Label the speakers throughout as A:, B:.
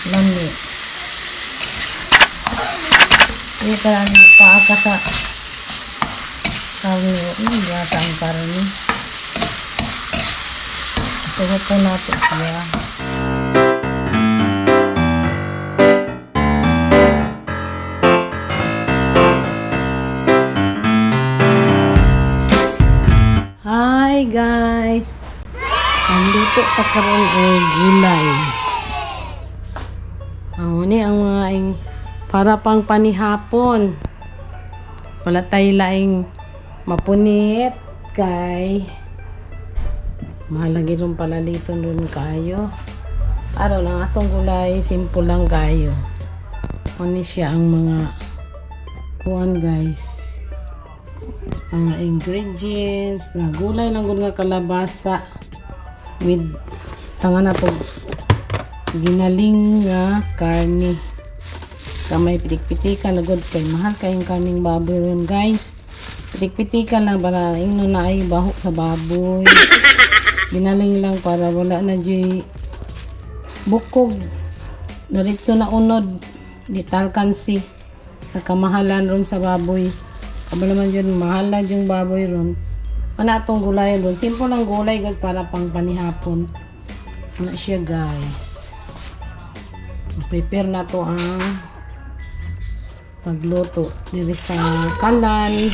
A: Lami. Hindi ka paa ka sa karne. Gata ang karne. Suhot po natin siya. Hi, guys! Nandito pa karon og gulay. Ang uni ang mga ing para pang panihapon. Wala tay laing mapunit kay mahalagi ron palaliton ron kayo. Araw lang atong gulay, simple lang kayo. Ani siya ang mga kuan, guys, mga ingredients na gulay lang gud nga kalabasa with tanga na to ginaling nga karne. Kamay pitik-pitika na gud kay mahal kayong karning baboy ron, guys. Pitik-pitika lang para ingno na ay baho sa baboy. Ginaling lang para wala na juy bukog, diretso na unod, di talkansi sa kamahalan ron sa baboy. Kamo naman yun, mahal na yung baboy ron. Ano atong gulay ron? Simple lang gulay, guys, para pang panihapon. Ano siya, guys? Prepare na to ang pagluto diri sa kalan.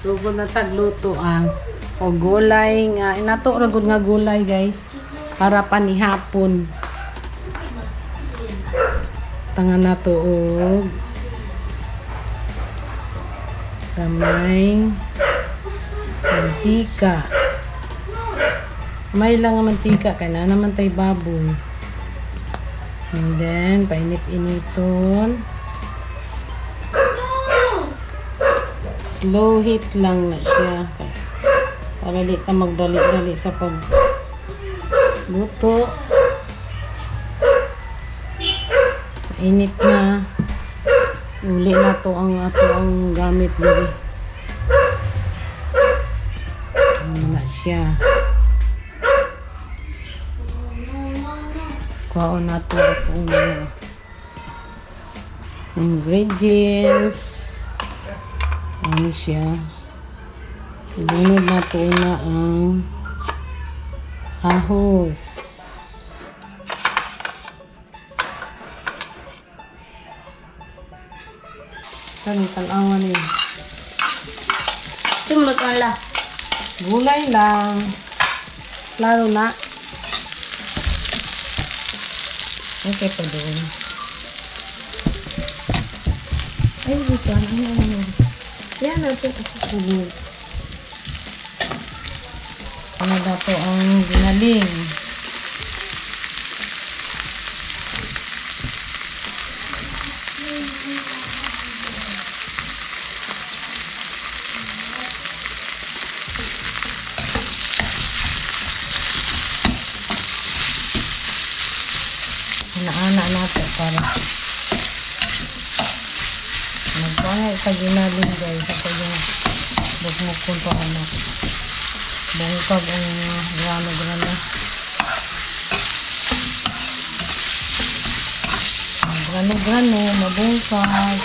A: Sugod na tagluto as o gulay nga inato ra gud nga gulay, guys, para panihapon. Tanga na to og gamay mantika. May lang nga mantika kay na naman tay baboy. And then painit-initon. Slow heat lang na siya. Kay para di ta magdali-dali sa pag luto. Init na. Uli na to ang ato ang gamit diri. Ano na siya. Kuhaon na to atong mga ingredients. Ano siya? Ilunod na to na ang ahos. Karon tan-awa ni.
B: Sumot la.
A: Gulay lang. Klaro na. Okay pa doon. Ay, dito. Ano, ano, ano. Yan natin. Tubig. Ano na to ang ginaling. Ana-ana nato para magpangay sa ginaling, guys. Ako yung bukmukon pa ano. Bungkag ang grano-grano. Ang grano-grano, mabungkag.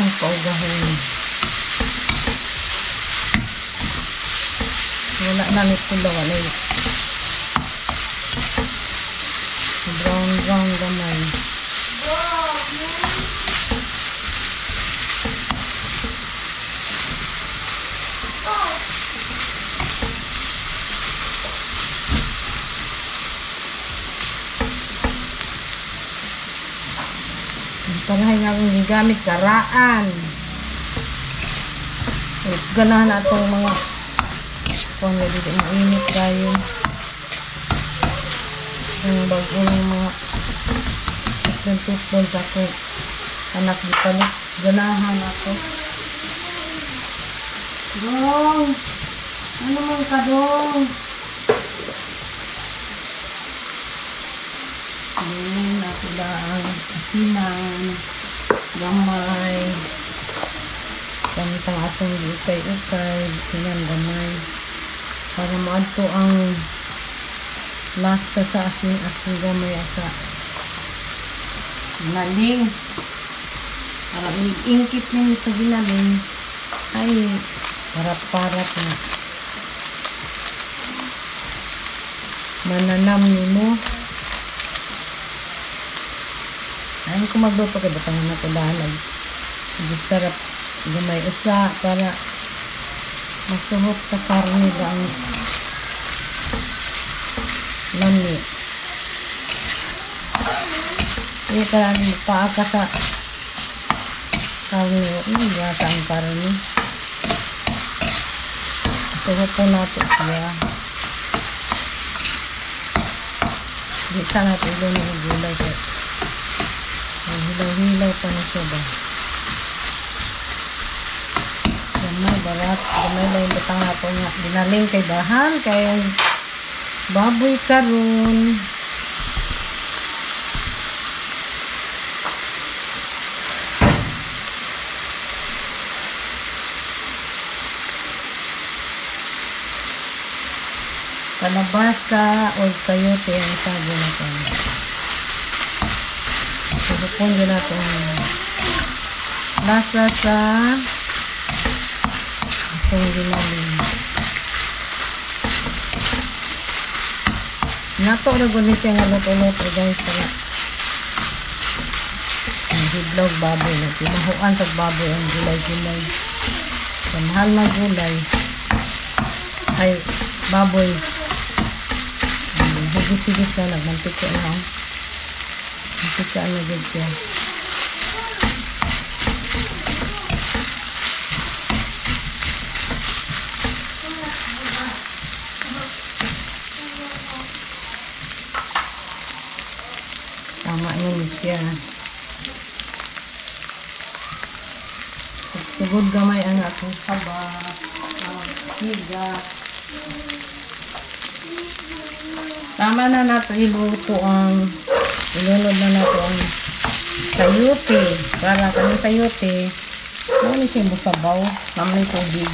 A: Iyang paugahon. Wala na ni pula, wala ni. Brown brown gamay. Ang Tanahay nga akong gigamit, karaan. Eh, ganahan na itong mga kung dito mainit tayo. Ang bago ng mga tupon sa akong anak di palit. Ganahan ako. Dong! Ano man ka, dong? Then, ako lang asinan, gamay, gamit ang atong giukay-ukay, asinan gamay, para maadto ang lasa sa asin-asin gamay asa ginaling. Para ingkit ninyo sa ginaling, ay, parat-parat na. Mananam nimo. Ay, kung magluto kay batangan na ko dahil sarap gamay usa para masuhop sa karne ba ang lami. Iya karani paa ka sa karne. Ano yata ang karne? Suhop po natin siya. Di sa natin ilo ng gulay kay ay, hilaw-hilaw pa na siya ba? Gamay, barat. Gamay lang yung batang ako nga. Ginaling kay bahan, kay baboy karon. Kalabasa o sayote ang sabi na ito. Susupon din natin ang lasa sa itong ginaling. Nato na gud ni siya nga luto-luto, guys, para ang hidlog baboy na tinahuan sa baboy ang gulay-gulay. Sa mahal na gulay ay baboy. Hugis-hugis na nagmantika na, oh. Mantika na gud siya. Tama na ni siya. Sugod gamay ang akong saba, ang higa. Tama na nato iluto ang ilunod na nato ang sayote para kani sayote mao ni siya musabaw, namay tubig.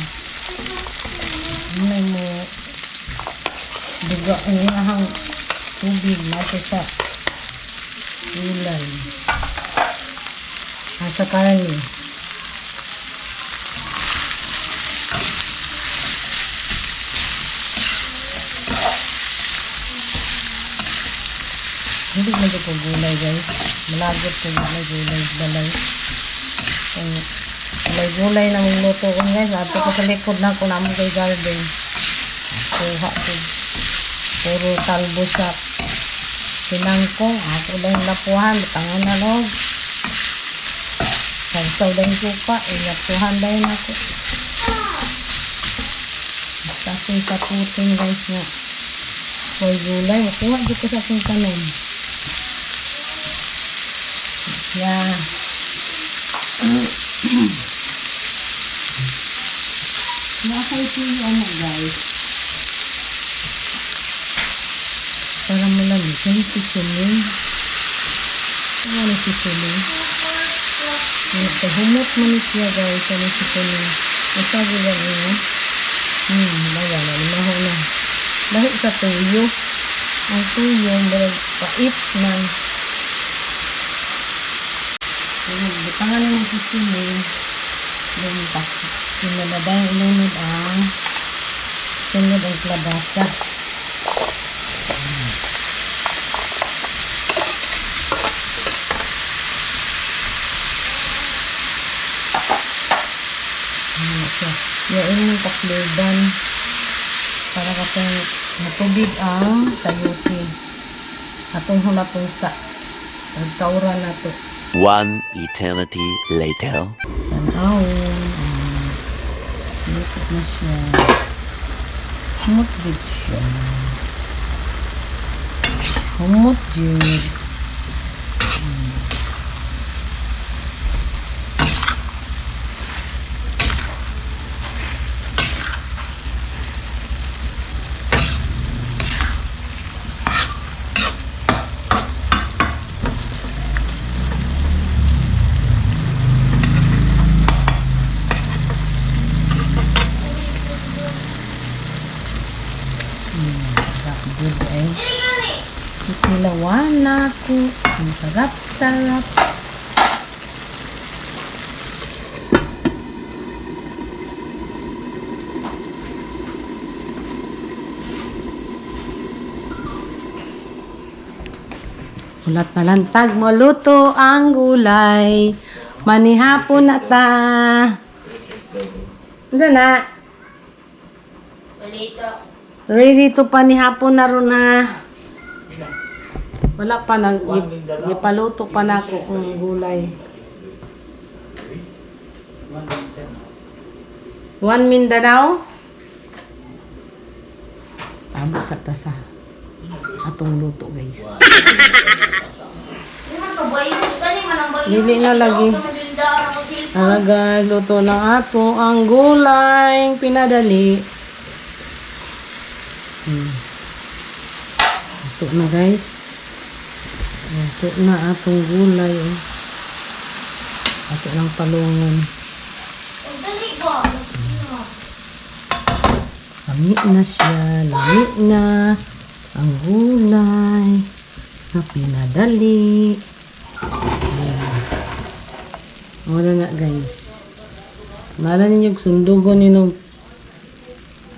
A: May mo duga ang iyahang tubig nato sa gulay. Ah, sa karne. Hindi medyo ko gulay, guys. Malagot ko gulay gulay balay. Kung gulay-gulay na mong luto ko, guys. Ato ko sa likod na kung namo kay garden. Kuha ko. Puro talbo sa sinangkong. Ako dahil lapuhan. Butangan na log. Sausaw dahil suka. Ilapuhan dahil ako. Basta akong saputin, guys, nga. Hoy gulay. Makuha dito sa akong tanom. Yeah. Nasa ito yung ano, guys. Para malamig. Ano seasoning? Ano seasoning? Ano, humot man ni siya, guys. Ano seasoning? Masabi lang niya. Wala na. Limaho na. Dahil sa tuyo. Ang tuyo, murag pait man. Butangan mo seasoning. Lunta. Inaladay ilunod ang sunod ang kalabasa. Ano siya? Yain yung takluban para katong matubig ang sayote. Atong hulatong sa tagtawra na to.
B: One eternity later.
A: Tanawon. Luto na siya. Humot jud siya. Humot jud. Sarap jud eh. Ikilawan na ko. Ang sarap, sarap. Ulat na lantag mo luto ang gulay. Manihapon na ta. Unsa na?
C: Balita.
A: Ready to panihapon na ron na. Wala pa nang gipaluto pa na ako kung gulay. One Mindanao? Abot sa tasa. Atong luto, guys.
C: Di man ka virus kani man ang virus.
A: Dili na lagi. Ah, guys, luto na ato ang gulay pinadali. Luto na, guys. Luto na atong gulay. Oh. Ato ng palungon.
C: Dali ba?
A: Lami na siya. Lami na ang gulay na pinadali. Ayan. Wala na, guys. Mala ninyo sundugon ninyo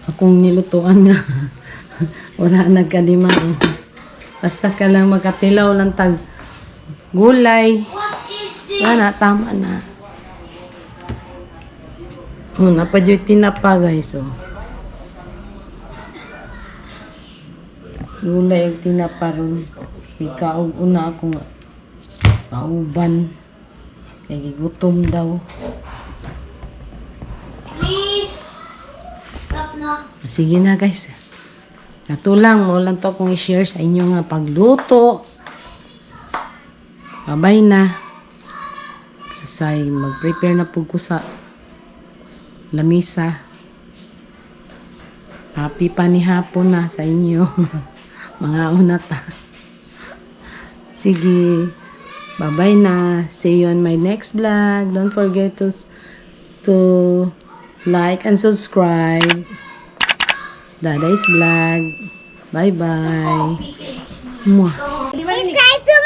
A: akong nilutuan nga. Wala nagkadima. Oh. Basta ka lang magkatilaw lang tag gulay.
C: What is this?
A: Wala na, tama na. Oh, napadyo'y tinapa, guys, oh. Gulay og tinapa ron. Ikaw una akong kauban. Kay gigutom daw.
C: Please. Stop na.
A: Sige na, guys. Natulang mo lang to akong i-share sa inyo nga pagluto. Babay na. Sasay, mag-prepare na po ko sa lamisa. Happy panihapon na sa inyo. Mga una ta. Sige. Bye-bye na. See you on my next vlog. Don't forget to like and subscribe. Daday's Vlog. Bye-bye.
C: PKX.
A: Mwah.
C: Subscribe.